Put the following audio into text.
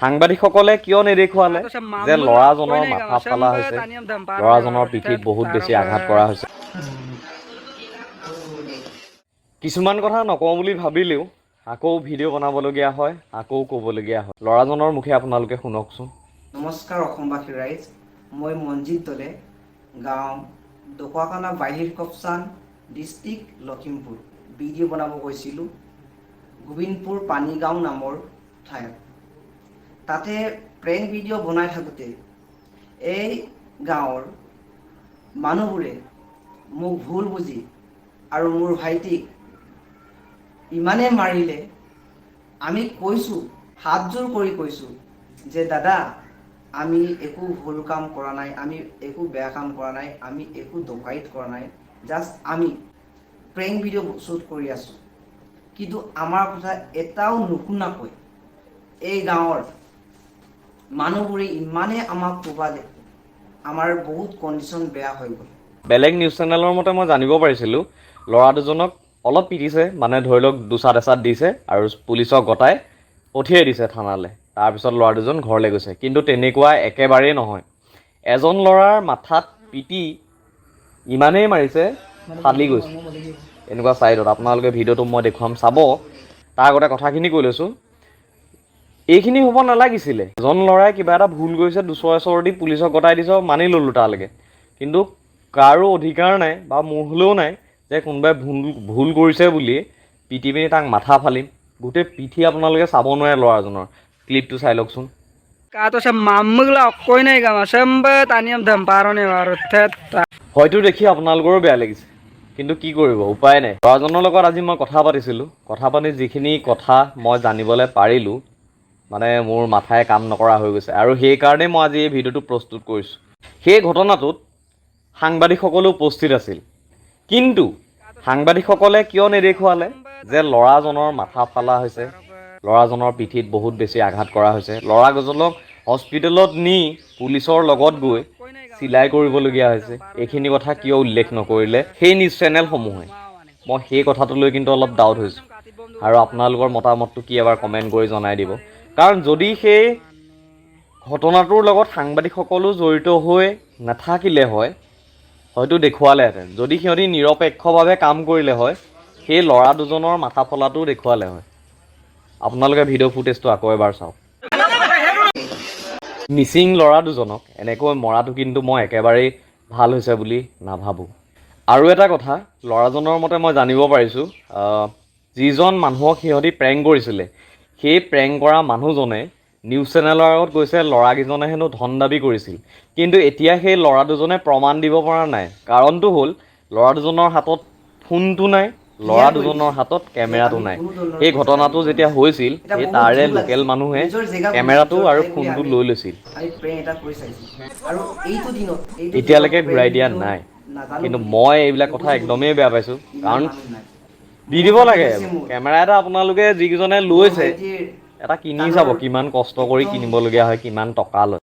সাংবাদিকসকলে কিয় নেদেখুৱালে যে ল'ৰাজনৰ মাথা ফালা হৈছে, ল'ৰাজনৰ পিঠিত বহুত বেছি আঘাত কৰা হৈছে? কিছুমান কথা নকওঁ বুলি ভাবিলেও আকৌ ভিডিঅ' বনাবলগীয়া হয়, আকৌ ক'বলগীয়া হয়। ল'ৰাজনৰ মুখে আপোনালোকে শুনকচোন। নমস্কাৰ অসমবাসী ৰাইজ, মই মঞ্জিত দলে, গাঁও ঢকুৱাখানা, বাহিৰ কপচান, ডিষ্ট্ৰিক্ট লখিমপুৰ। ভিডিঅ' বনাব গৈছিলোঁ গোবিন্দপুৰ পানীগাঁও নামৰ ঠাইত। তাতে প্ৰেংক ভিডিঅ' বনাই থাকোঁতে এই গাঁৱৰ মানুহবোৰে মোক ভুল বুজি আৰু মোৰ ভাইটিক ইমানেই মাৰিলে। আমি কৈছোঁ, হাতযোৰ কৰি কৈছোঁ যে দাদা, আমি একো ভুল কাম কৰা নাই, আমি একো বেয়া কাম কৰা নাই, আমি একো ডকাইত কৰা নাই, জাষ্ট আমি প্ৰেংক ভিডিঅ' শ্বুট কৰি আছোঁ। কিন্তু আমাৰ কথা এটাও নুশুনাকৈ এই গাঁৱৰ মানুহবোৰে ইমানেই আমাক কোবালে, আমাৰ বহুত কণ্ডিশ্যন বেয়া হৈ গ'ল। বেলেগ নিউজ চেনেলৰ মতে মই জানিব পাৰিছিলোঁ, ল'ৰা দুজনক অলপ পিটিছে, মানে ধৰি লওক দুচাট এচাট দিছে আৰু পুলিচক গতাই পঠিয়াই দিছে থানালৈ। তাৰপিছত ল'ৰা দুজন ঘৰলৈ গৈছে। কিন্তু তেনেকুৱা একেবাৰেই নহয়। এজন ল'ৰাৰ মাথাত পিটি ইমানেই মাৰিছে, ফালি গৈছে এনেকুৱা ছাইডত। আপোনালোকে ভিডিঅ'টো মই দেখুৱাম, চাব। তাৰ আগতে কথাখিনি কৈ লৈছোঁ। এইখিনি হ'ব নালাগিছিলে। এজন ল'ৰাই কিবা এটা ভুল কৰিছে, দুচৰ এচৰ দি পুলিচক গতাই দিছ, মানি ল'লোঁ তালৈকে। কিন্তু কাৰো অধিকাৰ নাই বা মোৰ হ'লেও নাই যে কোনোবাই ভুল ভুল কৰিছে বুলিয়ে পিটি পিনি তাক মাথা ফালিম। গোটেই পিঠি আপোনালোকে চাব নোৱাৰে ল'ৰাজনৰ। ক্লিপটো চাই লওকচোন। Ka to sa mamagla koy na ikaw samba taniam dhamparo ne baro thet. হয়তো দেখি আপোনালোকৰো বেয়া লাগিছে, কিন্তু কি কৰিব, উপায় নাই। ল'ৰাজনৰ লগত আজি মই কথা পাতিছিলোঁ। কথা পাতি যিখিনি কথা মই জানিবলৈ পাৰিলোঁ, মানে মোৰ মাথাই কাম নকৰা হৈ গৈছে আৰু সেইকাৰণেই মই আজি এই ভিডিঅ'টো প্ৰস্তুত কৰিছোঁ। সেই ঘটনাটোত সাংবাদিকসকলো উপস্থিত আছিল। কিন্তু সাংবাদিকসকলে কিয় নেদেখুৱালে যে ল'ৰাজনৰ মাথা ফালা হৈছে, ল'ৰাজনৰ পিঠিত বহুত বেছি আঘাত কৰা হৈছে, ল'ৰাজনক হস্পিটেলত নি পুলিচৰ লগত গৈ চিলাই কৰিবলগীয়া হৈছে? এইখিনি কথা কিয় উল্লেখ নকৰিলে সেই নিউজ চেনেলসমূহে? মই সেই কথাটো লৈ কিন্তু অলপ ডাউট হৈছোঁ আৰু আপোনালোকৰ মতামতটো কি এবাৰ কমেণ্ট কৰি জনাই দিব। কাৰণ যদি সেই ঘটনাটোৰ লগত সাংবাদিকসকলো জড়িত হৈ নাথাকিলে হয়, হয়তো দেখুৱালেহেঁতেন। যদি সিহঁতি নিৰপেক্ষভাৱে কাম কৰিলে হয়, সেই ল'ৰা দুজনৰ মাথা ফলাটোও দেখুৱালে হয়। আপোনালোকে ভিডিঅ' ফুটেজটো আকৌ এবাৰ চাওক। মিচিং ল'ৰা দুজনক এনেকৈ মৰাটো কিন্তু মই একেবাৰেই ভাল হৈছে বুলি নাভাবোঁ। আৰু এটা কথা ল'ৰাজনৰ মতে মই জানিব পাৰিছোঁ, যিজন মানুহক সিহঁতি প্ৰেংক কৰিছিলে, সেই প্ৰেংক কৰা মানুহজনে নিউজ চেনেলৰ আগত কৈছে ল'ৰাকেইজনে হেনো ধন দাবী কৰিছিল। কিন্তু এতিয়া সেই ল'ৰা দুজনে প্ৰমাণ দিব পৰা নাই। কাৰণটো হ'ল ল'ৰা দুজনৰ হাতত ফোনটো নাই, ল'ৰা দুজনৰ হাতত কেমেৰাটো নাই। সেই ঘটনাটো যেতিয়া হৈছিল, সেই তাৰে লোকেল মানুহে কেমেৰাটো আৰু ফোনটো লৈ লৈছিল। আমি প্ৰেংক এটা কৰি চাইছোঁ আৰু এইটো দিনত এইটো এতিয়ালৈকে দিনত ঘূৰাই দিয়া প্ৰেংক নাই। নাজানো কিন্তু বুলি মই এইবিলাক কথা নুবুজো একদমেই বেয়া পাইছোঁ। ইমান কাৰণ মানুহ নাই। দি দিব লাগে হৈছে মোৰ। কেমেৰা এটা। আপোনালোকে যিকেইজনে লৈছে, ভাইটিৰ এটা কিনি চাব, কিমান কষ্ট কৰি কিনিবলগীয়া হয়, কিমান টকা লয়।